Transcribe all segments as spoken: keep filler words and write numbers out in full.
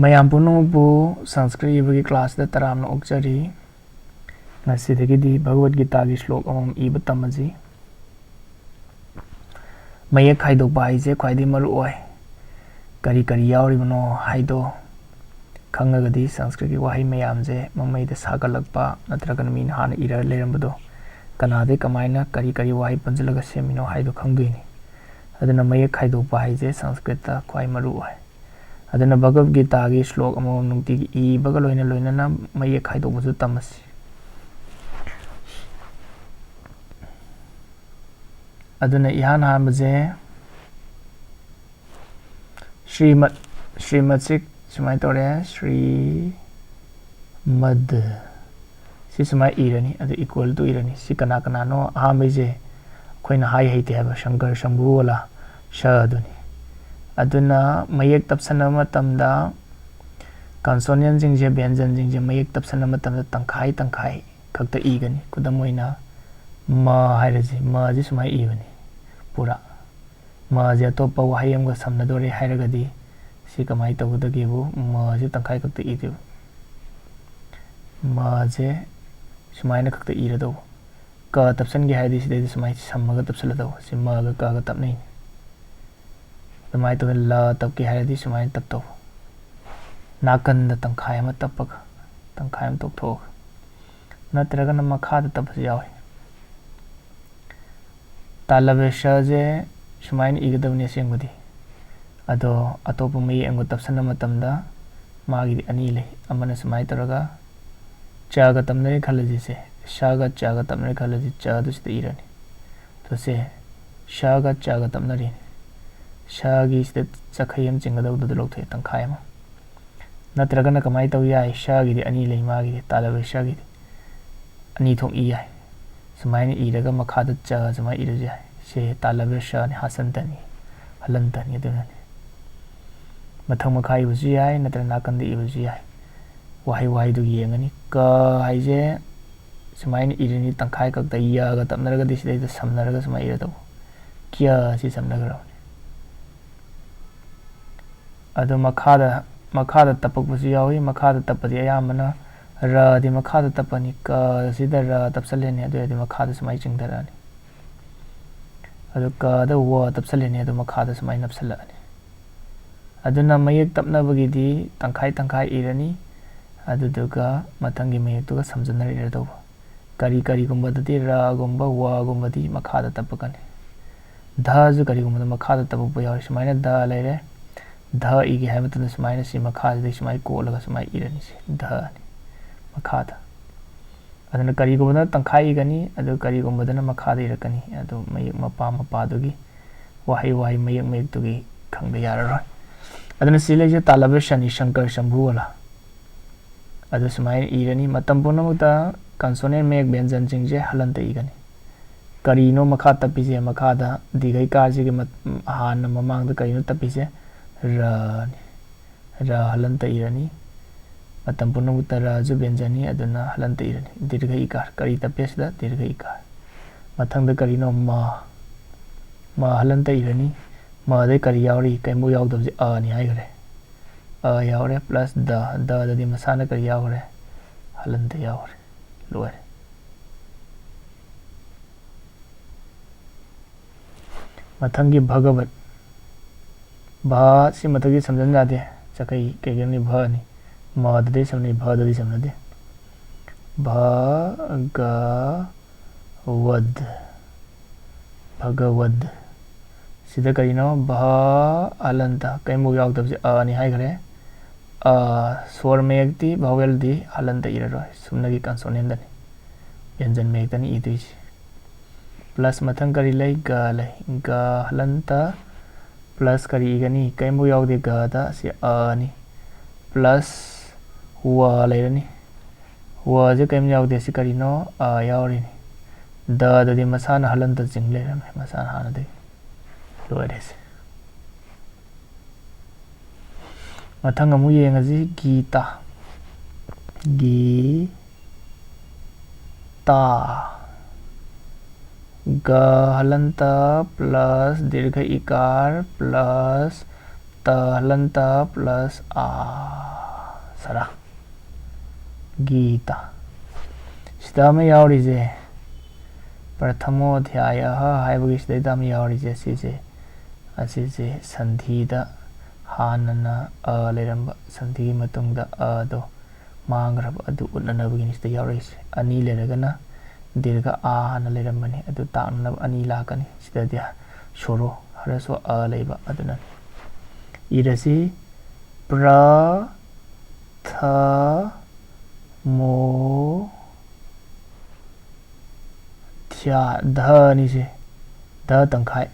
ꯃꯌꯥꯝ ꯄꯨꯝꯅꯃꯛꯄꯨ ꯁꯪꯁꯀ꯭ꯔꯤꯠ ꯏꯕꯒꯤ ꯀ꯭ꯂꯥꯁꯇ ꯇꯔꯥꯝꯅ ꯑꯣꯛꯆꯔꯤ꯫ ꯉꯁꯤꯗꯒꯤꯗꯤ ꯚꯒꯋꯠ ꯒꯤꯇꯥꯒꯤ ꯁ꯭ꯂꯣꯛ ꯑꯃꯃꯝ ꯏꯕ ꯇꯝꯃꯁꯤ꯫ ꯃꯌꯦꯛ ꯈꯥꯏꯗꯣꯛꯄ ꯍꯥꯏꯁꯦ ꯈ꯭ꯋꯥꯏꯗꯒꯤ ꯃꯔꯨ ꯑꯣꯏ꯫ ꯀꯔꯤ ꯀꯔꯤ ꯌꯥꯎꯔꯤꯕꯅꯣ ꯍꯥꯏꯗꯣ ꯈꯪꯉꯒꯗꯤ ꯁꯪꯁꯀ꯭ꯔꯤꯠꯀꯤ ꯋꯥꯍꯩ ꯃꯌꯥꯝꯁꯦ ꯃꯃꯩꯗ ꯁꯥꯒꯠꯂꯛꯄ ꯅꯠꯇ꯭ꯔꯒꯅ ꯃꯤꯅ ꯍꯥꯟꯅ ꯏꯔ ꯂꯩꯔꯝꯕꯗꯣ ꯀꯅꯥꯗꯩ ꯀꯃꯥꯏꯅ ꯀꯔꯤ ꯀꯔꯤ ꯋꯥꯍꯩ ꯄꯨꯟꯁꯤꯜꯂꯒ ꯁꯦꯝꯃꯤꯅꯣ ꯍꯥꯏꯗꯣ ꯈꯪꯗꯣꯏꯅꯤ꯫ ꯑꯗꯨꯅ ꯃꯌꯦꯛ ꯈꯥꯏꯗꯣꯛꯄ ꯍꯥꯏꯁꯦ ꯁꯪꯁꯀ꯭ꯔꯤꯠꯇ ꯈ꯭ꯋꯥꯏ ꯃꯔꯨ ꯑꯣꯏ꯫ ꯑꯗꯨꯅ ꯚꯒꯕꯠ ꯒꯤꯇꯥꯒꯤ ꯁ꯭ꯂꯣꯛ ꯑꯃꯃꯝ ꯅꯨꯡꯇꯤꯒꯤ ꯏꯕꯒ ꯂꯣꯏꯅ ꯂꯣꯏꯅꯅ ꯃꯌꯦꯛ ꯈꯥꯏꯗꯣꯛꯄꯁꯨ ꯇꯝꯃꯁꯤ꯫ ꯑꯗꯨꯅ ꯏꯍꯥꯟ ꯍꯥꯟꯕꯁꯦ ꯁ꯭ꯔꯤꯃꯠ, ꯁ꯭ꯔꯤꯃꯠꯁꯤ ꯁꯨꯃꯥꯏꯅ ꯇꯧꯔꯦ, ꯁ꯭ꯔꯤꯃꯗ꯫ ꯁꯤ ꯁꯨꯃꯥꯏꯅ ꯏꯔꯅꯤ, ꯑꯗꯨ equal to ꯏꯔꯅꯤ꯫ ꯁꯤ ꯀꯅꯥ ꯀꯅꯥꯅꯣ? ꯑꯍꯥꯟꯕꯩꯁꯦ ꯑꯩꯈꯣꯏꯅ ꯍꯥꯏ ꯍꯩꯇꯦ ꯍꯥꯏꯕ, ꯁꯪꯀꯔ ꯁꯝꯚꯨ ꯋꯥꯂꯥ ꯁ ꯑꯗꯨꯅꯤ꯫ ꯑꯗꯨꯅ ꯃꯌꯦꯛ ꯇꯞꯁꯟꯅꯕ ꯃꯇꯝꯗ consonantꯁꯤꯡꯁꯦ, ꯕ꯭ꯌꯟꯖꯟꯁꯤꯡꯁꯦ ꯃꯌꯦꯛ ꯇꯞꯁꯟꯅꯕ ꯃꯇꯝꯗ ꯇꯪꯈꯥꯏ ꯇꯪꯈꯥꯏ ꯈꯛꯇ ꯏꯒꯅꯤ꯫ ꯈꯨꯗꯝ ꯑꯣꯏꯅ ꯃ ꯍꯥꯏꯔꯁꯤ, ꯃꯁꯤ ꯁꯨꯃꯥꯏꯅ ꯏꯕꯅꯤ ꯄꯨꯔꯥ꯫ ꯃꯁꯦ ꯑꯇꯣꯞꯄ ꯋꯥꯍꯩ ꯑꯃꯒ ꯁꯝꯅꯗꯣꯔꯦ ꯍꯥꯏꯔꯒꯗꯤ ꯁꯤ ꯀꯃꯥꯏꯅ ꯇꯧꯒꯗꯒꯦꯕꯨ, ꯃꯁꯦ ꯇꯪꯈꯥꯏ ꯈꯛꯇ ꯏꯗꯣꯏꯕ꯫ ꯃꯁꯦ ꯁꯨꯃꯥꯏꯅ ꯈꯛꯇ ꯏꯔꯗꯧꯕ꯫ ꯀ ꯇꯞꯁꯟꯒꯦ ꯍꯥꯏꯔꯗꯤ ꯁꯤꯗꯩꯗ ꯁꯨꯃꯥꯏꯅ ꯁꯝꯃꯒ ꯇꯞꯁꯜꯂꯗꯧꯕ꯫ ꯁꯤ ꯃꯒ ꯀꯒ ꯇꯞꯅꯩꯅꯤ꯫ ꯑꯗꯨꯃꯥꯏꯅ ꯇꯧꯗꯅ ꯂ ꯇꯞꯀꯦ ꯍꯥꯏꯔꯗꯤ ꯁꯨꯃꯥꯏꯅ ꯇꯞꯇꯧꯕ꯫ ꯅꯥꯀꯟꯗ ꯇꯪꯈꯥꯏ ꯑꯃ ꯇꯞꯄꯒ, ꯇꯪꯈꯥꯏ ꯑꯃ ꯇꯣꯛꯊꯣꯛꯑꯒ, ꯅꯠꯇ꯭ꯔꯒꯅ ꯃꯈꯥꯗ ꯇꯞꯄꯁꯨ ꯌꯥꯎꯏ꯫ ꯇꯥꯂꯕ꯭ꯌꯁꯁꯦ ꯁꯨꯃꯥꯏꯅ ꯏꯒꯗꯕꯅꯤ ꯑꯁꯦꯡꯕꯗꯤ꯫ ꯑꯗꯣ ꯑꯇꯣꯞꯄ ꯃꯌꯦꯛ ꯑꯃꯒ ꯇꯞꯁꯟꯕ ꯃꯇꯝꯗ ꯃꯥꯒꯤꯗꯤ ꯑꯅꯤ ꯂꯩ꯫ ꯑꯃꯅ ꯁꯨꯃꯥꯏꯅ ꯇꯧꯔꯒ ꯆꯒ ꯇꯞꯅꯔꯦ ꯈꯜꯂꯁꯤ ꯁꯦ꯫ ꯁꯒ ꯆꯒ ꯇꯞꯅꯔꯦ ꯈꯜꯂꯁꯤ, ꯆꯗꯨ ꯁꯤꯗ ꯏꯔꯅꯤ꯫ ꯑꯗꯣ ꯁꯦ ꯁꯒ ꯆꯒ ꯇꯞꯅꯔꯤꯅꯤ꯫ ꯁꯒꯤꯁꯤꯗ ꯆꯈꯩ ꯑꯃ ꯆꯤꯡꯒꯗꯧꯕꯗꯨ ꯂꯧꯊꯣꯛꯑꯦ, ꯇꯪꯈꯥꯏ ꯑꯃ꯫ ꯅꯠꯇ꯭ꯔꯒꯅ ꯀꯃꯥꯏꯅ ꯇꯧ ꯌꯥꯏ? ꯁꯒꯤꯗꯤ ꯑꯅꯤ ꯂꯩ, ꯃꯥꯒꯤꯗꯤ ꯇꯥꯂꯕ꯭ꯌꯁꯒꯤꯗꯤ ꯑꯅꯤ ꯊꯣꯛ ꯏ ꯌꯥꯏ꯫ ꯁꯨꯃꯥꯏꯅ ꯏꯔꯒ ꯃꯈꯥꯗ ꯆ ꯁꯨꯃꯥꯏꯅ ꯏꯔꯁꯨ ꯌꯥꯏ꯫ ꯁꯦ ꯇꯥꯂꯕ꯭ꯌꯁꯅꯤ, ꯍꯁꯟꯇꯅꯤ, ꯍꯂꯟꯇꯅꯤ ꯑꯗꯨꯅꯅꯤ꯫ ꯃꯊꯛ ꯃꯈꯥ ꯏꯕꯁꯨ ꯌꯥꯏ, ꯅꯠꯇ꯭ꯔꯒ ꯅꯥꯀꯟꯗ ꯏꯕꯁꯨ ꯌꯥꯏ꯫ ꯋꯥꯍꯩ ꯋꯥꯍꯩꯗꯨ ꯌꯦꯡꯉꯅꯤ꯫ ꯀ ꯍꯥꯏꯁꯦ ꯁꯨꯃꯥꯏꯅ ꯏꯔꯅꯤ, ꯇꯪꯈꯥꯏ ꯈꯛꯇ ꯌꯒ ꯇꯞꯅꯔꯒꯗꯤ ꯁꯤꯗꯩꯗ ꯁꯝꯅꯔꯒ ꯁꯨꯃꯥꯏꯅ ꯏꯔꯗꯧꯕ꯫ ꯀ꯭ꯌ ꯁꯤ ꯁꯝꯅꯈ꯭ꯔꯕꯅꯤ꯫ ꯑꯗꯣ ꯃꯈꯥꯗ ꯃꯈꯥꯗ ꯇꯞꯄꯛꯄꯁꯨ ꯌꯥꯎꯏ꯫ ꯃꯈꯥꯗ ꯇꯞꯄꯗꯤ ꯑꯌꯥꯝꯕꯅ ꯔꯗꯤ ꯃꯈꯥꯗ ꯇꯞꯄꯅꯤ꯫ ꯀꯁꯤꯗ ꯔ ꯇꯞꯁꯜꯂꯅꯤ, ꯑꯗꯨ ꯑꯣꯏꯔꯗꯤ ꯃꯈꯥꯗ ꯁꯨꯃꯥꯏꯅ ꯆꯤꯡꯊꯔꯛꯑꯅꯤ꯫ ꯑꯗꯨ ꯀꯗ ꯋ ꯇꯞꯁꯜꯂꯅꯤ, ꯑꯗꯨ ꯃꯈꯥꯗ ꯁꯨꯃꯥꯏꯅ ꯅꯞꯁꯜꯂꯛꯑꯅꯤ꯫ ꯑꯗꯨꯅ ꯃꯌꯦꯛ ꯇꯞꯅꯕꯒꯤꯗꯤ ꯇꯪꯈꯥꯏ ꯇꯪꯈꯥꯏ ꯏꯔꯅꯤ, ꯑꯗꯨꯗꯨꯒ ꯃꯊꯪꯒꯤ ꯃꯌꯦꯛꯇꯨꯒ ꯁꯝꯖꯟꯅꯔ ꯏꯔꯗꯧꯕ꯫ ꯀꯔꯤ ꯀꯔꯤꯒꯨꯝꯕꯗꯗꯤ ꯔꯒꯨꯝꯕ ꯋꯒꯨꯝꯕꯗꯤ ꯃꯈꯥꯗ ꯇꯞꯄꯛꯀꯅꯤ꯫ ꯙꯁꯨ ꯀꯔꯤꯒꯨꯝꯕꯗ ꯃꯈꯥꯗ ꯇꯞꯄꯛꯄ ꯌꯥꯎꯔꯤ꯫ ꯁꯨꯃꯥꯏꯅ ꯙ ꯂꯩꯔꯦ, ꯙ ꯏꯒꯦ ꯍꯥꯏꯕ ꯃꯇꯝꯗ ꯁꯨꯃꯥꯏꯅ ꯁꯤ ꯃꯈꯥꯁꯤꯗꯒꯤ ꯁꯨꯃꯥꯏꯅ ꯀꯣꯠꯂꯒ ꯁꯨꯃꯥꯏꯅ ꯏꯔꯅꯤ꯫ ꯁꯤ ꯙꯅꯤ ꯃꯈꯥꯗ꯫ ꯑꯗꯨꯅ ꯀꯔꯤꯒꯨꯝꯕꯗꯅ ꯇꯪꯈꯥꯏ ꯏꯒꯅꯤ, ꯑꯗꯨ ꯀꯔꯤꯒꯨꯝꯕꯗꯅ ꯃꯈꯥꯗ ꯏꯔꯛꯀꯅꯤ꯫ ꯑꯗꯨ ꯃꯌꯦꯛ ꯃꯄꯥ ꯃꯄꯥꯗꯨꯒꯤ, ꯋꯥꯍꯩ ꯋꯥꯍꯩ ꯃꯌꯦꯛ ꯃꯌꯦꯛꯇꯨꯒꯤ ꯈꯪꯗ ꯌꯥꯔꯔꯣꯏ꯫ ꯑꯗꯨꯅ ꯁꯤ ꯂꯩꯁꯦ ꯇꯥꯂꯕ ꯁꯅꯤ ꯁꯪꯀꯔ ꯁꯝꯚꯨ ꯋꯥꯂꯥ꯫ ꯑꯗꯨ ꯁꯨꯃꯥꯏꯅ ꯏꯔꯅꯤ꯫ ꯃꯇꯝ ꯄꯨꯝꯅꯃꯛꯇ consonant ꯃꯌꯦꯛ ꯕꯦꯟꯖꯟꯁꯤꯡꯁꯦ ꯍꯂꯟꯇ ꯏꯒꯅꯤ꯫ ꯀꯔꯤꯅꯣ ꯃꯈꯥ ꯇꯞꯄꯤꯁꯦ? ꯃꯈꯥꯗ ꯗꯤꯒꯩꯀꯥꯔꯁꯤꯒꯤ ꯃꯠ-, ꯍꯥꯟꯅ ꯃꯃꯥꯡꯗ ꯀꯔꯤꯅꯣ ꯇꯞꯄꯤꯁꯦ? ꯔꯅꯤ꯫ ꯔ ꯍꯂꯟꯇ ꯏꯔꯅꯤ꯫ ꯃꯇꯝ ꯄꯨꯝꯅꯃꯛꯇ ꯔꯁꯨ ꯕꯦꯟꯖꯟꯅꯤ, ꯑꯗꯨꯅ ꯍꯂꯟꯇ ꯏꯔꯅꯤ꯫ ꯗꯤꯔꯘ ꯏꯀꯥꯔ꯫ ꯀꯔꯤ ꯇꯞꯄꯦ ꯁꯤꯗ? ꯗꯤꯔꯘ ꯏꯀꯥꯔ꯫ ꯃꯊꯪꯗ ꯀꯔꯤꯅꯣ? ꯃ꯫ ꯃ ꯍꯂꯟꯇ ꯏꯔꯅꯤ꯫ ꯃꯗꯩ ꯀꯔꯤ ꯌꯥꯎꯔꯤ? ꯀꯩꯝꯕꯨ ꯌꯥꯎꯗꯕꯁꯦ ꯑꯅꯤ ꯍꯥꯏꯈ꯭ꯔꯦ꯫ ꯑ ꯌꯥꯎꯔꯦ plus ꯗ꯫ ꯗꯗꯗꯤ ꯃꯁꯥꯅ ꯀꯔꯤ ꯌꯥꯎꯈ꯭ꯔꯦ? ꯍꯂꯟꯇ ꯌꯥꯎꯈ꯭ꯔꯦ꯫ ꯂꯣꯏꯔꯦ꯫ ꯃꯊꯪꯒꯤ ꯚꯒꯕꯠ꯫ ꯚ ꯁꯤ ꯃꯊꯛꯀꯤ ꯁꯝꯖꯟ ꯌꯥꯗꯦ꯫ ꯆꯈꯩ ꯀꯩꯒꯤꯅꯣꯗꯤ ꯚꯅꯤ꯫ ꯃꯗꯗꯤ ꯁꯝꯅꯩ, ꯚꯗꯗꯤ ꯁꯝꯅꯗꯦ꯫ ꯚ ꯒ ꯋꯗ꯫ ꯚꯒꯋꯗ꯫ ꯁꯤꯗ ꯀꯔꯤꯅꯣ? ꯚ ꯍꯂꯟꯇ꯫ ꯀꯩꯝꯕꯨ ꯌꯥꯎꯗꯕꯁꯦ ꯑꯅꯤ ꯍꯥꯏꯈ꯭ꯔꯦ꯫ ꯑ, ꯁ꯭ꯋꯔ ꯃꯌꯦꯛꯇꯤ, vowelꯗꯤ ꯍꯂꯟꯇ ꯏꯔꯔꯣꯏ꯫ ꯁꯨꯞꯅꯒꯤ consonantꯅꯤ꯫ ꯕꯦꯟꯖꯟ ꯃꯌꯦꯛꯇꯅꯤ ꯏꯗꯣꯏꯁꯦ꯫ Plus ꯃꯊꯪ ꯀꯔꯤ ꯂꯩ? ꯒ ꯂꯩ꯫ ꯒ ꯍꯂꯟꯇ plus ꯀꯔꯤ ꯏꯒꯅꯤ? ꯀꯩꯝꯕꯨ ꯌꯥꯎꯗꯦ ꯒꯗ, ꯁꯤ ꯑꯅꯤ꯫ Plus ꯋ ꯂꯩꯔꯅꯤ꯫ ꯋꯁꯦ ꯀꯩꯝ ꯌꯥꯎꯗꯦ, ꯁꯤ ꯀꯔꯤꯅꯣ? ꯑ ꯌꯥꯎꯔꯤꯅꯤ꯫ ꯗꯗꯗꯤ ꯃꯁꯥꯅ ꯍꯂꯟꯇ ꯆꯤꯡ ꯂꯩꯔꯝꯃꯦ, ꯃꯁꯥꯅ ꯍꯥꯟꯅꯗꯒꯤ꯫ ꯂꯣꯏꯔꯦ ꯁꯤ꯫ ꯃꯊꯪ ꯑꯃꯨꯛ ꯌꯦꯡꯉꯁꯤ, ꯒꯤꯇꯥ꯫ ꯒꯤ ꯇꯥ꯫ ꯒ ꯍꯂꯟꯇ plus ꯗꯤꯔꯘ ꯏꯀꯥꯔ plus ꯇ ꯍꯂꯟꯇ ꯄ꯭ꯂꯁ ꯑ ꯁꯔ꯫ ꯒꯤꯇꯥ꯫ ꯁꯤꯗ ꯑꯃ ꯌꯥꯎꯔꯤꯁꯦ, ꯄ꯭ꯔꯊꯃꯣ ꯑꯙ꯭ꯌꯥꯌ ꯍꯥꯏꯕꯒꯤ ꯁꯤꯗꯩꯗ ꯑꯃ ꯌꯥꯎꯔꯤꯁꯦ, ꯑꯁꯤꯁꯦ, ꯑꯁꯤꯁꯦ ꯁꯟꯙꯤꯗ ꯍꯥꯟꯅꯅ ꯑ ꯂꯩꯔꯝꯕ, ꯁꯟꯙꯤꯒꯤ ꯃꯇꯨꯡꯗ ꯑꯗꯣ ꯃꯥꯡꯈ꯭ꯔꯕ ꯑꯗꯨ ꯎꯠꯅꯅꯕꯒꯤꯅꯤ ꯁꯤꯗ ꯌꯥꯎꯔꯛꯏꯁꯦ꯫ ꯑꯅꯤ ꯂꯩꯔꯒꯅ ꯗꯤꯔꯒ ꯑ ꯍꯥꯟꯅ ꯂꯩꯔꯝꯕꯅꯤ, ꯑꯗꯨ ꯇꯥꯛꯅꯅꯕ ꯑꯅꯤ ꯂꯥꯛꯀꯅꯤ꯫ ꯁꯤꯗꯗꯤ ꯁꯣꯔꯣ ꯍꯔꯁ꯭ꯋ ꯑ ꯂꯩꯕ ꯑꯗꯨꯅꯅꯤ꯫ ꯏꯔꯁꯤ ꯄ꯭ꯔ ꯊ ꯃꯣ ꯊ꯭ꯌꯥ ꯙ ꯑꯅꯤꯁꯦ꯫ ꯙ ꯇꯪꯈꯥꯏ꯫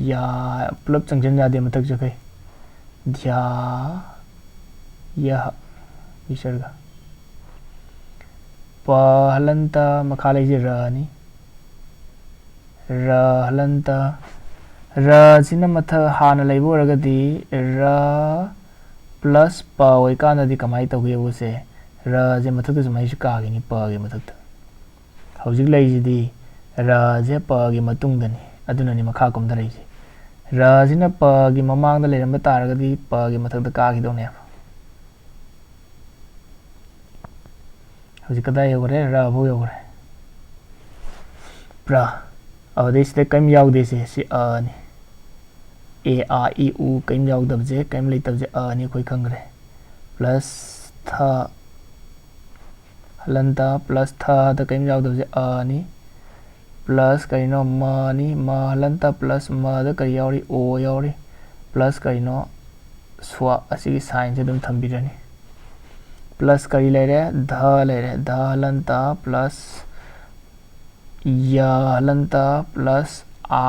ꯌꯥ ꯄꯨꯂꯞ ꯆꯪꯁꯤꯟ ꯌꯥꯗꯦ, ꯃꯊꯛ ꯆꯠꯈꯩ꯫ ꯙ꯭ꯌꯥ ꯌ ꯕꯤꯁꯔꯒ꯫ ꯄ ꯍꯂꯟꯇ ꯃꯈꯥ ꯂꯩꯁꯦ ꯔꯅꯤ꯫ ꯔ ꯍꯂꯟꯇ꯫ ꯔꯁꯤꯅ ꯃꯊꯛ ꯍꯥꯟꯅ ꯂꯩꯕ ꯑꯣꯏꯔꯒꯗꯤ ꯔ ꯄ꯭ꯂꯁ ꯄ ꯑꯣꯏꯀꯥꯟꯗꯗꯤ ꯀꯃꯥꯏꯅ ꯇꯧꯒꯦꯕꯨꯁꯦ, ꯔꯁꯦ ꯃꯊꯛꯇ ꯁꯨꯃꯥꯏꯅꯁꯨ ꯀꯥꯈꯤꯅꯤ ꯄꯒꯤ ꯃꯊꯛꯇ꯫ ꯍꯧꯖꯤꯛ ꯂꯩꯁꯤꯗꯤ ꯔꯁꯦ ꯄꯒꯤ ꯃꯇꯨꯡꯗꯅꯤ, ꯑꯗꯨꯅꯅꯤ ꯃꯈꯥ ꯀꯨꯝꯊꯔꯛꯏꯁꯦ꯫ ꯔꯁꯤꯅ ꯄꯒꯤ ꯃꯃꯥꯡꯗ ꯂꯩꯔꯝꯕ ꯇꯥꯔꯒꯗꯤ ꯄꯒꯤ ꯃꯊꯛꯇ ꯀꯥꯈꯤꯗꯧꯅꯦꯕ꯫ ꯍꯧꯖꯤꯛ ꯀꯗꯥꯏ ꯌꯧꯈ꯭ꯔꯦ? ꯔ ꯐꯥꯎ ꯌꯧꯈ꯭ꯔꯦ꯫ ꯄ꯭ꯔ꯫ ꯑꯗꯩ ꯁꯤꯗ ꯀꯔꯤꯝ ꯌꯥꯎꯗꯦꯁꯦ, ꯁꯤ ꯑꯅꯤ꯫ ꯑꯦ, ꯑꯥ, ꯏ, ꯎ ꯀꯔꯤꯝ ꯌꯥꯎꯗꯕꯁꯦ, ꯀꯔꯤꯝ ꯂꯩꯇꯕꯁꯦ ꯑꯅꯤ ꯑꯩꯈꯣꯏ ꯈꯪꯈ꯭ꯔꯦ꯫ ꯄ꯭ꯂꯁ ꯊ ꯍꯂꯟꯇ ꯄ꯭ꯂꯁ ꯊꯗ ꯀꯔꯤꯝ ꯌꯥꯎꯗꯕꯁꯦ ꯑꯅꯤ꯫ ꯄ꯭ꯂꯁ ꯀꯔꯤꯅꯣ? ꯃꯅꯤ꯫ ꯃ ꯍꯂꯟꯇ ꯄ꯭ꯂꯁ ꯃꯗ ꯀꯔꯤ ꯌꯥꯎꯔꯤ? ꯑꯣ ꯌꯥꯎꯔꯤ꯫ ꯄ꯭ꯂꯁ ꯀꯔꯤꯅꯣ? ꯁ꯭ꯋ꯫ ꯑꯁꯤꯒꯤ ꯁꯥꯏꯟꯁꯦ ꯑꯗꯨꯝ ꯊꯝꯕꯤꯔꯅꯤ꯫ ꯄ꯭ꯂꯁ ꯀꯔꯤ ꯂꯩꯔꯦ? ꯙ ꯂꯩꯔꯦ꯫ ꯙ ꯍꯂꯟꯇ ꯄ꯭ꯂꯁ ꯌ ꯍꯂꯟꯇ ꯄ꯭ꯂꯁ ꯑ꯫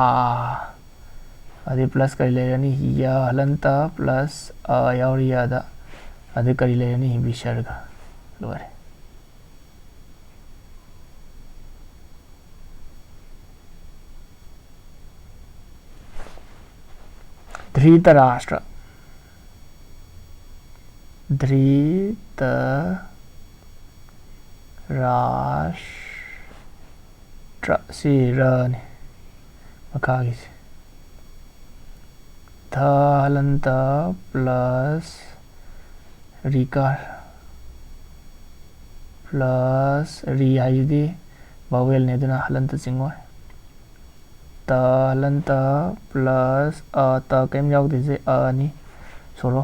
ꯑꯗꯩ ꯄ꯭ꯂꯁ ꯀꯔꯤ ꯂꯩꯔꯅꯤ? ꯌ ꯍꯂꯟꯇ ꯄ꯭ꯂꯁ ꯑ ꯌꯥꯎꯔꯤ ꯌꯗ꯫ ꯑꯗꯩ ꯀꯔꯤ ꯂꯩꯔꯅꯤ? ꯕꯤꯁꯔꯒ꯫ ꯂꯣꯏꯔꯦ꯫ ꯙ꯭ꯔꯤꯇꯔꯥꯁ꯭ꯇ꯭ꯔ꯫ ꯙ꯭ꯔꯤꯇ ꯔꯥꯁ꯭ꯇ꯭ꯔ꯫ ꯁꯤ ꯔꯅꯤ ꯃꯈꯥꯒꯤꯁꯦ꯫ ꯙ ꯍꯂꯟꯇ plus ꯔꯤꯀꯥꯔ꯫ Plus ꯔꯤ ꯍꯥꯏꯁꯤꯗꯤ vowel ꯅꯦ, ꯑꯗꯨꯅ ꯍꯂꯟꯇ ꯆꯤꯡꯉꯣꯏ꯫ ꯇ ꯍꯂꯟꯇ plus ꯑ, ꯇ ꯀꯔꯤꯝ ꯌꯥꯎꯗ꯭ꯔꯤꯁꯦ ꯑ ꯅꯤ꯫ ꯁꯣꯔꯣ꯫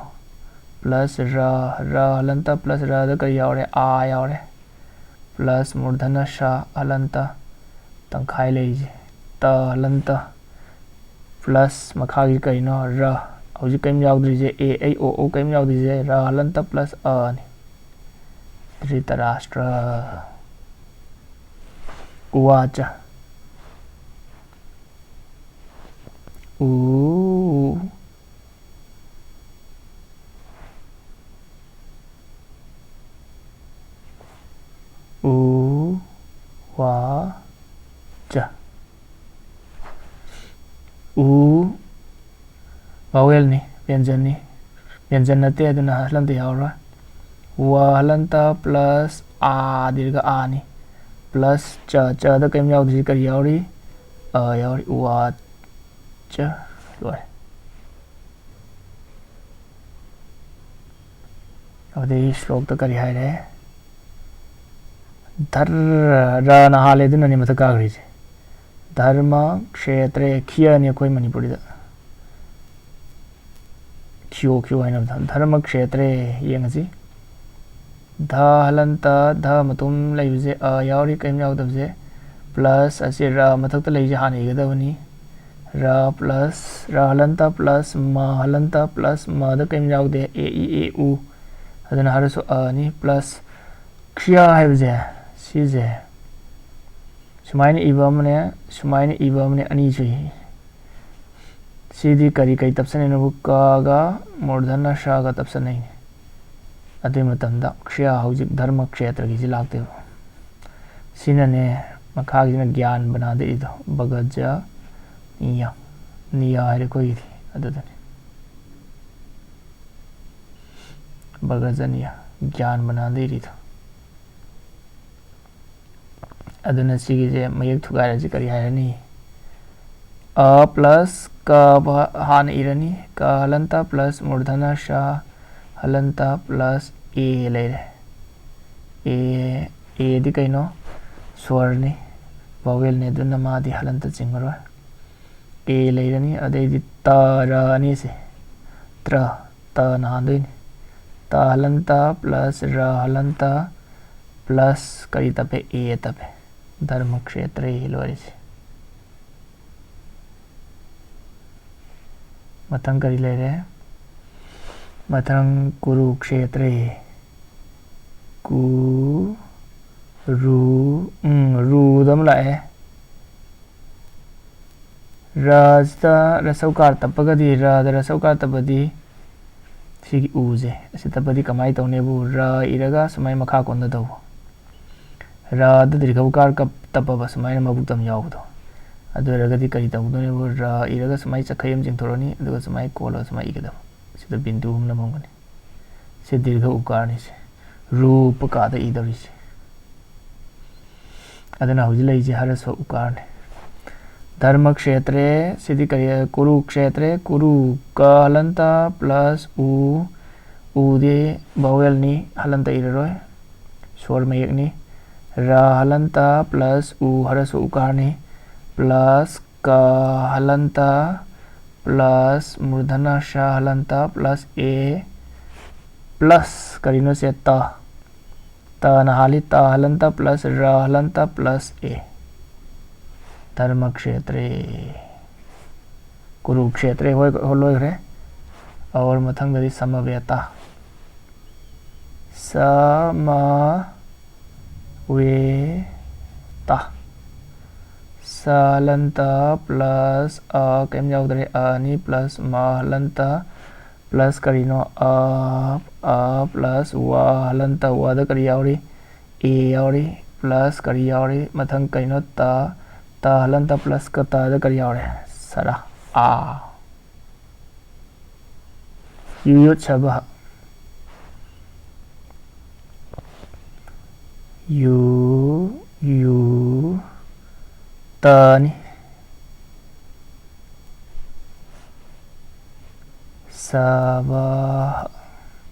Plus ꯔ, ꯔ ꯍꯂꯟꯇ plus ꯔꯗ ꯀꯔꯤ ꯌꯥꯎꯔꯦ? ꯑ ꯌꯥꯎꯔꯦ꯫ Plus ꯃꯨꯔꯙꯅ ꯁ ꯍꯂꯟꯇ, ꯇꯪꯈꯥꯏ ꯂꯩꯔꯤꯁꯦ꯫ ꯇ ꯍꯂꯟꯇ plus ꯃꯈꯥꯒꯤ ꯀꯩꯅꯣ? ꯔ꯫ ꯍꯧꯖꯤꯛ ꯀꯔꯤꯝ ꯌꯥꯎꯗ꯭ꯔꯤꯁꯦ, ꯑꯦ, ꯑꯩ, ꯑꯣ, ꯑꯣ ꯀꯔꯤꯝ ꯌꯥꯎꯗ꯭ꯔꯤꯁꯦ, ꯔ ꯍꯂꯟꯇ plus ꯑ ꯅꯤ꯫ ꯙ꯭ꯔꯤꯇꯔꯥꯁ꯭ꯇ꯭ꯔ꯫ ꯎꯋꯥꯆ꯫ ꯎ꯫ ꯎ ꯋꯥ ꯆ꯫ ꯎ vowel ꯅꯤ, ꯕ꯭ꯌꯟꯖꯟꯅꯤ꯫ ꯕ꯭ꯌꯟꯖꯟ ꯅꯠꯇꯦ, ꯑꯗꯨꯅ ꯍꯂꯟꯇ ꯌꯥꯎꯔꯣꯏ꯫ ꯋꯥ ꯍꯂꯟꯇ plus ꯑꯥ ꯗꯤꯔꯒ ꯑꯥ ꯅꯤ꯫ Plus ꯆ, ꯆꯗ ꯀꯔꯤꯝ ꯌꯥꯎꯗ꯭ꯔꯤꯁꯤ ꯀꯔꯤ ꯌꯥꯎꯔꯤ? ꯑ ꯌꯥꯎꯔꯤ꯫ ꯎ ꯋꯥ ꯆ꯫ ꯂꯣꯏꯔꯦ꯫ ꯑꯗꯩ ꯁ꯭ꯂꯣꯛꯇ ꯀꯔꯤ ꯍꯥꯏꯔꯦ? ꯙꯔ, ꯔꯅ ꯍꯥꯜꯂꯦ, ꯑꯗꯨꯅꯅꯦ ꯃꯊꯛ ꯀꯥꯈ꯭ꯔꯤꯁꯦ꯫ ꯙꯔꯃ ꯀ꯭ꯁꯦꯇ꯭ꯔꯦ, ꯈꯤꯌꯅꯤ ꯑꯩꯈꯣꯏ ꯃꯅꯤꯄꯨꯔꯤꯗ꯫ ꯈꯤꯌꯣ, ꯈꯤꯌꯣ ꯍꯥꯏꯅꯕꯗ꯫ ꯙꯔꯃ ꯀ꯭ꯁꯦꯇ꯭ꯔꯦ ꯌꯦꯡꯉꯁꯤ꯫ ꯙ ꯍꯂꯟꯇ, ꯙ ꯃꯇꯨꯝ ꯂꯩꯕꯁꯦ, ꯑ ꯌꯥꯎꯔꯤ, ꯀꯔꯤꯝ ꯌꯥꯎꯗꯕꯁꯦ꯫ Plus ꯑꯁꯤ ꯔ ꯃꯊꯛꯇ ꯂꯩꯁꯦ ꯍꯥꯟꯅ ꯏꯒꯗꯕꯅꯤ꯫ ꯔ plus, ꯔ ꯍꯂꯟꯇ plus ꯃ ꯍꯂꯟꯇ plus ꯃꯗ ꯀꯔꯤꯝ ꯌꯥꯎꯗꯦ, ꯑꯦ, ꯏ, ꯑꯦ, ꯎ꯫ ꯑꯗꯨꯅ ꯍꯥꯏꯔꯁꯨ ꯑꯅꯤ꯫ Plus ꯈ꯭ꯔꯤꯌꯥ ꯍꯥꯏꯕꯁꯦ, ꯁꯤꯁꯦ ꯁꯨꯃꯥꯏꯅ ꯏꯕ ꯑꯃꯅꯦ, ꯁꯨꯃꯥꯏꯅ ꯏꯕ ꯑꯃꯅꯦ, ꯑꯅꯤ ꯁꯨꯏ꯫ ꯁꯤꯗꯤ ꯀꯔꯤ ꯀꯔꯤ ꯇꯞꯁꯟꯅꯩꯅꯣꯕꯨ? ꯀꯒ ꯃꯨꯔꯙꯅ ꯁꯒ ꯇꯞꯁꯟꯅꯩꯅꯦ꯫ ꯑꯗꯨꯏ ꯃꯇꯝꯗ ꯈ꯭ꯔꯤꯌꯥ ꯍꯧꯖꯤꯛ ꯙꯔꯃ ꯀ꯭ꯁꯦꯇ꯭ꯔꯒꯤꯁꯤ ꯂꯥꯛꯇꯣꯏꯕ꯫ ꯁꯤꯅꯅꯦ, ꯃꯈꯥꯒꯤꯁꯤꯅ ꯒ꯭ꯌꯥꯟ ꯕꯅꯥꯗ ꯏꯗꯣ, ꯕꯒꯖ ꯅꯤꯌ, ꯅꯤꯌ ꯍꯥꯏꯔꯦ ꯑꯩꯈꯣꯏꯒꯤꯗꯤ, ꯑꯗꯨꯗꯅꯤ꯫ ꯕꯒꯖ ꯅꯤꯌ, ꯒ꯭ꯌꯥꯟ ꯕꯅꯥꯗ ꯏꯔꯤꯗꯣ꯫ ꯑꯗꯨꯅ ꯁꯤꯒꯤꯁꯦ ꯃꯌꯦꯛ ꯊꯨꯒꯥꯏꯔꯁꯤ ꯀꯔꯤ ꯍꯥꯏꯔꯅꯤ? ꯑ plus ꯀ ꯍꯥꯟꯅ ꯏꯔꯅꯤ꯫ ꯀ ꯍꯂꯟꯇ plus ꯃꯨꯔꯙꯅ ꯁ ꯍꯂꯟꯇ plus ꯑꯦ ꯂꯩꯔꯦ꯫ ꯑꯦ, ꯑꯦꯗꯤ ꯀꯩꯅꯣ? ꯁ꯭ꯋꯔꯅꯤ, vowelꯅꯤ, ꯑꯗꯨꯅ ꯃꯥꯗꯤ ꯍꯂꯟꯇ ꯆꯤꯡꯉꯔꯣꯏ꯫ ꯑꯦ ꯂꯩꯔꯅꯤ, ꯑꯗꯩꯗꯤ ꯇ, ꯔ ꯑꯅꯤꯁꯦ꯫ ꯇ꯭ꯔ, ꯇꯅ ꯍꯥꯟꯗꯣꯏꯅꯤ꯫ ꯇ ꯍꯂꯟꯇ plus ꯔ ꯍꯂꯟꯇ plus ꯀꯔꯤ ꯇꯞꯄꯦ? ꯑꯦ ꯇꯞꯄꯦ꯫ ꯙꯔꯃ ꯈ꯭ꯔꯦꯇ꯭ꯔꯦ ꯂꯣꯏꯔꯤꯁꯦ꯫ ꯃꯊꯪ ꯀꯔꯤ ꯂꯩꯔꯦ? ꯃꯊꯪ ꯀꯨꯔꯨ ꯈ꯭ꯔꯦꯇ꯭ꯔꯦ꯫ ꯀꯨ, ꯔꯨ, ꯎꯝ, ꯔꯨꯗ ꯑꯃ ꯂꯥꯛꯑꯦ꯫ ꯔꯁꯤꯗ ꯔꯁꯧꯀꯥꯔ ꯇꯞꯄꯒꯗꯤ, ꯔꯗ ꯔꯁꯧꯀꯥꯔ ꯇꯞꯄꯗꯤ ꯁꯤꯒꯤ ꯎꯁꯦ ꯑꯁꯤ ꯇꯞꯄꯗꯤ ꯀꯃꯥꯏꯅ ꯇꯧꯅꯦꯕꯨ? ꯔ ꯏꯔꯒ ꯁꯨꯃꯥꯏꯅ ꯃꯈꯥ ꯀꯣꯟꯗ ꯇꯧꯕ꯫ ꯔꯗ ꯗꯤꯔꯘ ꯎꯀꯥꯔ ꯀꯞ-, ꯇꯞꯄꯕ ꯁꯨꯃꯥꯏꯅ ꯃꯕꯨꯛꯇꯝ ꯌꯥꯎꯕꯗꯣ꯫ ꯑꯗꯨ ꯑꯣꯏꯔꯒꯗꯤ ꯀꯔꯤ ꯇꯧꯗꯣꯏꯅꯦꯕꯨ? ꯔ ꯏꯔꯒ ꯁꯨꯃꯥꯏꯅ ꯆꯈꯩ ꯑꯃ ꯆꯤꯡꯊꯣꯔꯛꯑꯅꯤ, ꯑꯗꯨꯒ ꯁꯨꯃꯥꯏꯅ ꯀꯣꯜꯂꯒ ꯁꯨꯃꯥꯏꯅ ꯏꯒꯗꯕ꯫ ꯁꯤꯗ ꯕꯤꯟꯗꯨ ꯑꯃ ꯅꯝꯃꯝꯒꯅꯤ꯫ ꯁꯤ ꯗꯤꯔꯘ ꯎꯀꯥꯔꯅꯤ ꯁꯦ꯫ ꯔꯨ ꯄꯀꯥꯗ ꯏꯗꯧꯔꯤꯁꯦ꯫ ꯑꯗꯨꯅ ꯍꯧꯖꯤꯛ ꯂꯩꯔꯤꯁꯦ ꯍꯔꯁ꯭ꯋ ꯎꯀꯥꯔꯅꯤ꯫ ꯙꯔꯃ ꯈ꯭ꯔꯦꯇ꯭ꯔꯦ, ꯁꯤꯗꯤ ꯀꯔꯤ? ꯀꯨꯔꯨ ꯈ꯭ꯔꯦꯇ꯭ꯔꯦ, ꯀꯨꯔꯨ, ꯀ ꯍꯂꯟꯇ plus ꯎ, ꯎꯗꯤ vowelꯅꯤ, ꯍꯂꯟꯇ ꯏꯔꯔꯣꯏ, ꯁ꯭ꯋꯔ ꯃꯌꯦꯛꯅꯤ꯫ ꯔ ꯍꯂꯟꯇ plus ꯎ ꯍꯔꯁ꯭ꯋ ꯎꯀꯥꯔꯅꯤ, plus ꯀ ꯍꯂꯟꯇ plus ꯃꯨꯔꯙꯅ ꯁ ꯍꯂꯟꯇ plus ꯑꯦ plus ꯀꯔꯤꯅꯣ ꯁꯦ? ꯇ꯫ ꯇꯅ ꯍꯥꯜꯂꯤ, ꯇ ꯍꯂꯟꯇ plus ꯔ ꯍꯂꯟꯇ plus ꯑꯦ꯫ ꯙꯔꯃ ꯈ꯭ꯔꯦꯇ꯭ꯔꯦ꯫ ꯀꯨꯔꯨ ꯈ꯭ꯔꯦꯇ꯭ꯔꯦ ꯍꯣꯏ, ꯍꯣꯏ, ꯂꯣꯏꯈ꯭ꯔꯦ꯫ ꯑꯣꯔ ꯃꯊꯪꯗꯗꯤ ꯁꯃꯕꯦꯇ꯫ ꯁ, ꯃ, ꯋꯦ, ꯇ꯫ ꯁ ꯍꯂꯟꯇ plus ꯑ ꯀꯩꯝ ꯌꯥꯎꯗ꯭ꯔꯦ, ꯑꯅꯤ plus ꯃ ꯍꯂꯟꯇ plus ꯀꯔꯤꯅꯣ? ꯑ, ꯑ plus ꯋ ꯍꯂꯟꯇ, ꯋꯗ ꯀꯔꯤ ꯌꯥꯎꯔꯤ? ꯑꯦ ꯌꯥꯎꯔꯤ, plus ꯀꯔꯤ ꯌꯥꯎꯔꯤ? ꯃꯊꯪ ꯀꯩꯅꯣ? ꯇ, ꯇ ꯍꯂꯟꯇ plus ꯀ ꯇꯗ ꯀꯔꯤ ꯌꯥꯎꯔꯦ? ꯁꯔ, ꯑ꯫ ꯌꯨꯌꯣꯠꯁꯚ꯫ ꯌꯨ, ꯌꯨ, ꯇꯅꯤ꯫ ꯁꯕ꯫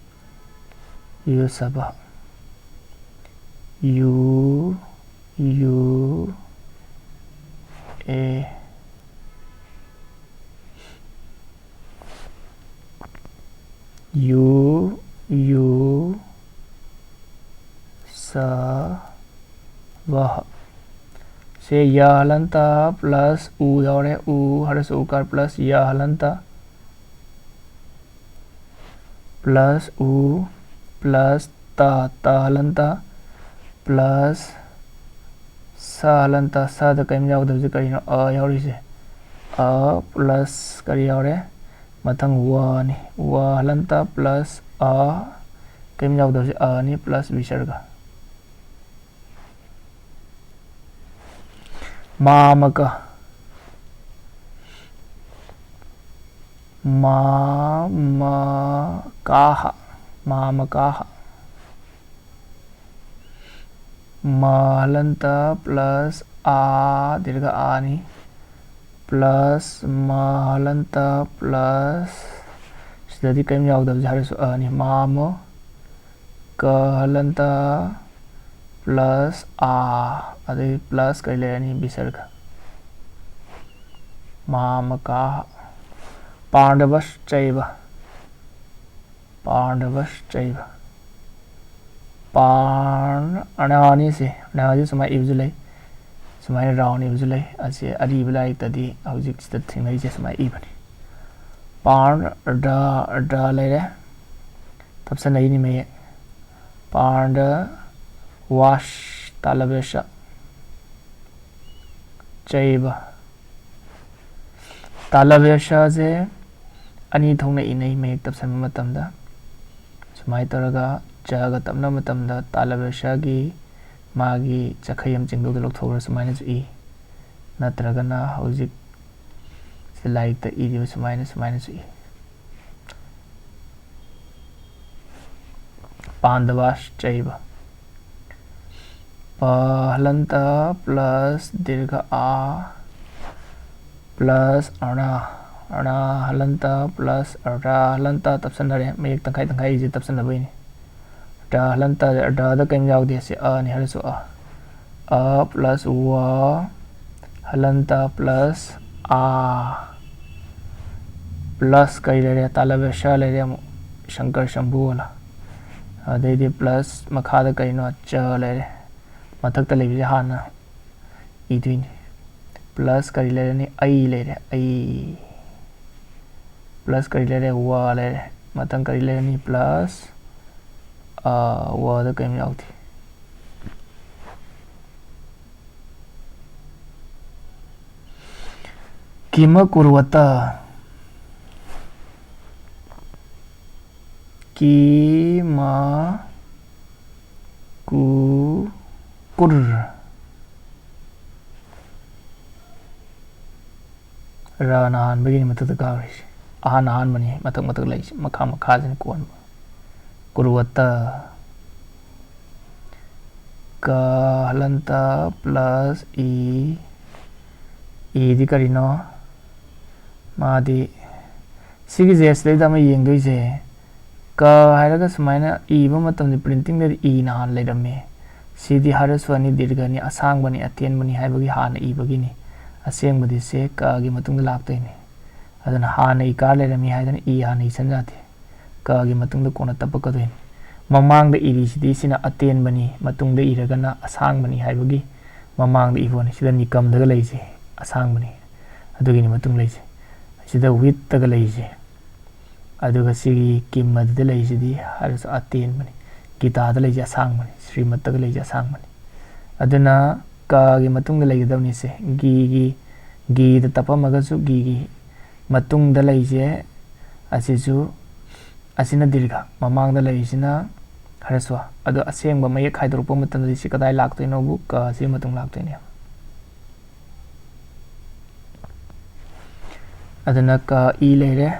ꯌꯨ ꯁꯕ꯫ ꯌꯨ ꯌꯨ ꯑꯦ꯫ ꯌꯨ ꯌꯨ ꯁ ꯕ꯫ ꯁꯦ ꯌ ꯍꯂꯟꯇ plus ꯎ ꯌꯥꯎꯔꯦ꯫ ꯎ ꯍꯔꯁ ꯎꯀꯥꯔ plus ꯌ ꯍꯂꯟꯇ plus ꯎ plus ꯇ, ꯇ ꯍꯂꯟꯇ plus ꯁ ꯍꯂꯟꯇ꯫ ꯁꯗ ꯀꯔꯤꯝ ꯌꯥꯎꯗꯕꯁꯦ ꯀꯔꯤꯅꯣ? ꯑ ꯌꯥꯎꯔꯤꯁꯦ꯫ ꯑ plus ꯀꯔꯤ ꯌꯥꯎꯔꯦ? ꯃꯊꯪ ꯋꯅꯤ꯫ ꯋ ꯍꯂꯟꯇ plus ꯑ, ꯀꯔꯤꯝ ꯌꯥꯎꯗꯕꯁꯦ ꯑꯅꯤ plus ꯕꯤꯁꯔꯒ꯫ ꯃꯥꯃꯀ꯫ ꯃꯥꯃꯀꯥꯍ꯫ ꯃꯥꯃꯀꯥꯍ꯫ ꯃ ꯍꯂꯟꯇ plus ꯑ, ꯗꯤꯔꯒ ꯑꯅꯤ plus ꯃ ꯍꯂꯟꯇ plus ꯁꯤꯗꯗꯤ ꯀꯔꯤꯝ ꯌꯥꯎꯗꯕꯁꯦ ꯍꯥꯏꯔꯁꯨ ꯑꯅꯤ꯫ ꯃꯥꯃ ꯀ ꯍꯂꯟꯇ plus ꯑ, ꯑꯗꯩ plus ꯀꯔꯤ ꯂꯩꯔꯅꯤ? ꯕꯤꯁꯔꯒ꯫ ꯃꯥꯃꯀꯥꯍ꯫ ꯄꯥꯟꯗꯕꯁ ꯆꯩꯕ꯫ ꯄꯥꯟꯗꯕꯁ ꯆꯩꯕ꯫ ꯄꯥꯟ ꯑꯅꯥꯅꯤꯁꯦ, ꯑꯅꯥꯁꯦ ꯁꯨꯃꯥꯏꯅ ꯏꯕꯁꯨ ꯂꯩ, ꯁꯨꯃꯥꯏꯅ round ꯏꯕꯁꯨ ꯂꯩ꯫ ꯑꯁꯤ ꯑꯔꯤꯕ ꯂꯥꯏꯔꯤꯛꯇꯗꯤ ꯍꯧꯖꯤꯛꯁꯤꯗ ꯊꯦꯡꯅꯔꯤꯁꯦ ꯁꯨꯃꯥꯏꯅ ꯏꯕꯅꯤ꯫ ꯄꯥꯟ ꯗ, ꯗ ꯂꯩꯔꯦ, ꯊꯞꯁꯟꯅꯩꯅꯤ ꯃꯌꯦꯛ꯫ ꯄꯥꯟꯗ ꯋꯥꯁ ꯇꯥꯂꯕꯦꯁ ꯆꯩꯕ꯫ ꯇꯥꯂꯕꯦꯁꯁꯦ ꯑꯅꯤ ꯊꯣꯛꯅ ꯏꯅꯩ ꯃꯌꯦꯛ ꯇꯞꯁꯟꯕ ꯃꯇꯝꯗ꯫ ꯁꯨꯃꯥꯏꯅ ꯇꯧꯔꯒ ꯆꯒ ꯇꯞꯅꯕ ꯃꯇꯝꯗ ꯇꯥꯂꯕꯦꯁꯒꯤ ꯃꯥꯒꯤ ꯆꯈꯩ ꯑꯃ ꯆꯤꯡꯗꯣꯛꯇ ꯂꯧꯊꯣꯛꯈ꯭ꯔ ꯁꯨꯃꯥꯏꯅꯁꯨ ꯏ, ꯅꯠꯇ꯭ꯔꯒꯅ ꯍꯧꯖꯤꯛ ꯁꯤ ꯂꯥꯏꯔꯤꯛꯇ ꯏꯔꯤꯕ ꯁꯨꯃꯥꯏꯅ, ꯁꯨꯃꯥꯏꯅꯁꯨ ꯏ꯫ ꯄꯥꯟꯗꯕꯥꯁ ꯆꯩꯕ꯫ ꯄ ꯍꯂꯟꯇ plus ꯗꯤꯔꯒ ꯑ plus ꯑꯅ ꯔ ꯍꯂꯟꯇ plus ꯔ ꯍꯂꯟꯇ ꯇꯞꯁꯟꯅꯔꯦ꯫ ꯃꯌꯦꯛ ꯇꯪꯈꯥꯏ ꯇꯪꯈꯥꯏ ꯏꯁꯦ ꯇꯞꯁꯟꯅꯕꯩꯅꯤ꯫ ꯔ ꯍꯂꯟꯇ, ꯔꯗ ꯀꯔꯤꯝ ꯌꯥꯎꯗꯦ꯫ ꯁꯤ ꯑꯅꯤ ꯍꯥꯏꯔꯁꯨ ꯑ꯫ ꯑ plus ꯋ ꯍꯂꯟꯇ plus ꯑ plus ꯀꯔꯤ ꯂꯩꯔꯦ? ꯇꯥꯂꯕ꯭ꯌ ꯁ ꯂꯩꯔꯦ ꯑꯃꯨꯛ꯫ ꯁꯪꯀꯔ ꯁꯝꯚꯨ ꯑꯣꯜꯂ꯫ ꯑꯗꯩꯗꯤ plus ꯃꯈꯥꯗ ꯀꯔꯤꯅꯣ? ꯆ ꯂꯩꯔꯦ꯫ ꯃꯊꯛꯇ ꯂꯩꯕꯁꯦ ꯍꯥꯟꯅ ꯏꯗꯣꯏꯅꯤ꯫ Plus ꯀꯔꯤ ꯂꯩꯔꯅꯤ? ꯑꯩ ꯂꯩꯔꯦ, ꯑꯩ꯫ Plus ꯀꯔꯤ ꯂꯩꯔꯦ? ꯋ ꯂꯩꯔꯦ꯫ ꯃꯊꯪ ꯀꯔꯤ ꯂꯩꯔꯅꯤ? Plus, ꯑ, ꯋꯗ ꯀꯔꯤꯝ ꯌꯥꯎꯗꯦ꯫ ꯀꯤꯃ ꯀꯨꯔꯨꯋꯠꯇ? ꯀꯤꯃ ꯀꯨ-, ꯀꯨꯔ꯫ ꯔꯅ ꯑꯍꯥꯟꯕꯒꯤꯅꯤ ꯃꯊꯛꯇ ꯀꯥꯔꯤꯁꯦ꯫ ꯑꯍꯥꯟ ꯑꯍꯥꯟꯕꯅꯤ ꯃꯊꯛ ꯃꯊꯛ ꯂꯩꯁꯦ, ꯃꯈꯥ ꯃꯈꯥꯁꯤꯅ ꯀꯣꯟꯕ꯫ ꯀꯨꯔꯨꯋꯠꯇ꯫ ꯀ ꯍꯂꯟꯇ plus ꯏ꯫ ꯏꯗꯤ ꯀꯔꯤꯅꯣ? ꯃꯥꯗꯤ ꯁꯤꯒꯤꯁꯦ ꯁꯤꯗꯩꯗ ꯑꯃ ꯌꯦꯡꯗꯣꯏꯁꯦ꯫ ꯀ ꯍꯥꯏꯔꯒ ꯁꯨꯃꯥꯏꯅ ꯏꯕ ꯃꯇꯝꯗ printingꯗꯗꯤ ꯏꯅ ꯍꯥꯟꯅ ꯂꯩꯔꯝꯃꯦ꯫ ꯁꯤꯗꯤ ꯍ꯭ꯔꯁ꯭ꯋꯅꯤ, ꯗꯤꯔꯒꯅꯤ, ꯑꯁꯥꯡꯕꯅꯤ, ꯑꯇꯦꯟꯕꯅꯤ ꯍꯥꯏꯕꯒꯤ ꯍꯥꯟꯅ ꯏꯕꯒꯤꯅꯤ꯫ ꯑꯁꯦꯡꯕꯗꯤ ꯁꯦ ꯀꯒꯤ ꯃꯇꯨꯡꯗ ꯂꯥꯛꯇꯣꯏꯅꯤ꯫ ꯑꯗꯨꯅ ꯍꯥꯟꯅ ꯏꯀꯥꯔ ꯂꯩꯔꯝꯃꯤ ꯍꯥꯏꯗꯅ ꯏ ꯍꯥꯟꯅ ꯏꯁꯟ ꯌꯥꯗꯦ꯫ ꯀꯒꯤ ꯃꯇꯨꯡꯗ ꯀꯣꯟꯅ ꯇꯞꯄꯛꯀꯗꯣꯏꯅꯤ꯫ ꯃꯃꯥꯡꯗ ꯏꯔꯤꯁꯤꯗꯤ ꯁꯤꯅ ꯑꯇꯦꯟꯕꯅꯤ, ꯃꯇꯨꯡꯗ ꯏꯔꯒꯅ ꯑꯁꯥꯡꯕꯅꯤ ꯍꯥꯏꯕꯒꯤ ꯃꯃꯥꯡꯗ ꯏꯕ ꯋꯥꯅꯤ꯫ ꯁꯤꯗ ꯅꯤꯀꯝꯗꯒ ꯂꯩꯁꯦ ꯑꯁꯥꯡꯕꯅꯤ, ꯑꯗꯨꯒꯤꯅꯤ ꯃꯇꯨꯡ ꯂꯩꯁꯦ꯫ ꯁꯤꯗ ꯋꯤꯠꯇꯒ ꯂꯩꯁꯦ꯫ ꯑꯗꯨꯒ ꯁꯤꯒꯤ ꯀꯤꯝ ꯑꯗꯨꯗ ꯂꯩꯁꯤꯗꯤ ꯍꯥꯏꯔꯁꯨ ꯑꯇꯦꯟꯕꯅꯤ꯫ ꯒꯤꯇꯥꯗ ꯂꯩꯁꯦ ꯑꯁꯥꯡꯕꯅꯤ꯫ ꯁ꯭ꯔꯤꯃꯠꯇꯒ ꯂꯩꯁꯦ ꯑꯁꯥꯡꯕꯅꯤ꯫ ꯑꯗꯨꯅ ꯀꯒꯤ ꯃꯇꯨꯡꯗ ꯂꯩꯒꯗꯕꯅꯤ ꯁꯦ꯫ ꯒꯤꯒꯤ, ꯒꯤꯗ ꯇꯞꯄꯝꯃꯒꯁꯨ ꯒꯤꯒꯤ ꯃꯇꯨꯡꯗ ꯂꯩꯁꯦ ꯑꯁꯤꯁꯨ, ꯑꯁꯤꯅ ꯗꯤꯔꯒ, ꯃꯃꯥꯡꯗ ꯂꯩꯔꯤꯁꯤꯅ ꯍ꯭ꯔꯁ꯭ꯋ꯫ ꯑꯗꯣ ꯑꯁꯦꯡꯕ ꯃꯌꯦꯛ ꯈꯥꯏꯗꯣꯔꯛꯄ ꯃꯇꯝꯗꯗꯤ ꯁꯤ ꯀꯗꯥꯏ ꯂꯥꯛꯇꯣꯏꯅꯣꯕꯨ? ꯀ ꯑꯁꯤ ꯃꯇꯨꯡ ꯂꯥꯛꯇꯣꯏꯅꯦ꯫ ꯑꯗꯨꯅ ꯀ ꯏ ꯂꯩꯔꯦ꯫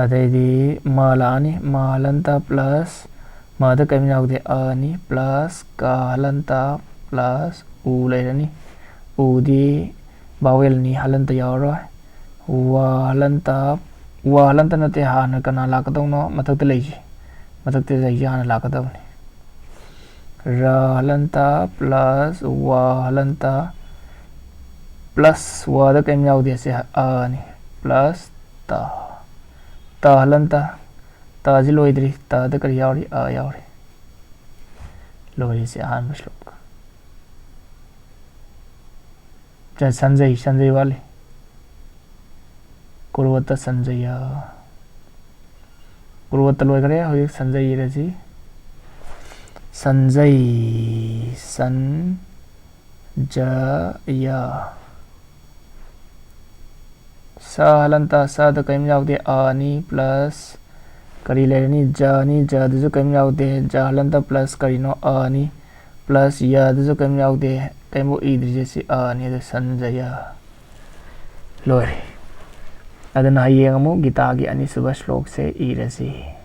ꯑꯗꯩꯗꯤ ꯃ ꯂꯥꯛꯑꯅꯤ꯫ ꯃ ꯍꯂꯟꯇ plus, ꯃꯗ ꯀꯔꯤꯝ ꯌꯥꯎꯗꯦ, ꯑꯅꯤ plus ꯀ ꯍꯂꯟꯇ plus ꯎ ꯂꯩꯔꯅꯤ꯫ ꯎꯗꯤ vowelꯅꯤ, ꯍꯂꯟꯇ ꯌꯥꯎꯔꯔꯣꯏ꯫ ꯋꯥ ꯍꯂꯟꯇ, ꯋꯥ ꯍꯂꯟꯇ ꯅꯠꯇꯦ, ꯍꯥꯟꯅ ꯀꯅꯥ ꯂꯥꯛꯀꯗꯧꯅꯣ? ꯃꯊꯛꯇ ꯂꯩꯁꯤ, ꯃꯊꯛꯇ ꯂꯩꯁꯤ ꯍꯥꯟꯅ ꯂꯥꯛꯀꯗꯕꯅꯤ꯫ ꯔ ꯍꯂꯟꯇ plus ꯋꯥ ꯍꯂꯟꯇ plus ꯋꯥꯗ ꯀꯔꯤꯝ ꯌꯥꯎꯗꯦ, ꯁꯦ ꯑꯅꯤ plus ꯇ, ꯇ ꯍꯂꯟꯇ, ꯇꯁꯤ ꯂꯣꯏꯗ꯭ꯔꯤ, ꯇꯗ ꯀꯔꯤ ꯌꯥꯎꯔꯤ? ꯑ ꯌꯥꯎꯔꯤ꯫ ꯂꯣꯏꯔꯤꯁꯦ ꯑꯍꯥꯟꯕ ꯁ꯭ꯂꯣꯛ꯫ ꯁꯟꯖꯩ, ꯁꯟꯖꯩ ꯋꯥꯠꯂꯤ꯫ ꯀꯨꯔꯨꯋꯠꯇ ꯁꯟꯖꯌ꯫ ꯀꯨꯔꯨꯋꯠꯇ ꯂꯣꯏꯈ꯭ꯔꯦ, ꯍꯧꯖꯤꯛ ꯁꯟꯖꯩ ꯏꯔꯁꯤ꯫ ꯁꯟꯖꯩ, ꯁꯟ, ꯖ, ꯌ꯫ ꯁ ꯍꯂꯟꯇ, ꯁꯗ ꯀꯔꯤꯝ ꯌꯥꯎꯗꯦ, ꯑꯅꯤ plus ꯀꯔꯤ ꯂꯩꯔꯅꯤ? ꯖꯅꯤ, ꯖꯗꯨꯁꯨ ꯀꯔꯤꯝ ꯌꯥꯎꯗꯦ, ꯖ ꯍꯂꯟꯇ plus ꯀꯔꯤꯅꯣ? ꯑꯅꯤ plus ꯌꯗꯨꯁꯨ ꯀꯔꯤꯝ ꯌꯥꯎꯗꯦ, ꯀꯔꯤꯝꯐꯥꯎ ꯏꯗ꯭ꯔꯤꯁꯦ ꯁꯤ ꯑꯅꯤ, ꯑꯗꯨ ꯁꯟꯖꯌ꯫ ꯂꯣꯏꯔꯦ꯫ ꯑꯗꯨꯅ ꯍꯌꯦꯡ ꯑꯃꯨꯛ ꯒꯤꯇꯥꯒꯤ ꯑꯅꯤꯁꯨꯕ ꯁ꯭ꯂꯣꯛꯁꯦ ꯏꯔꯁꯤ꯫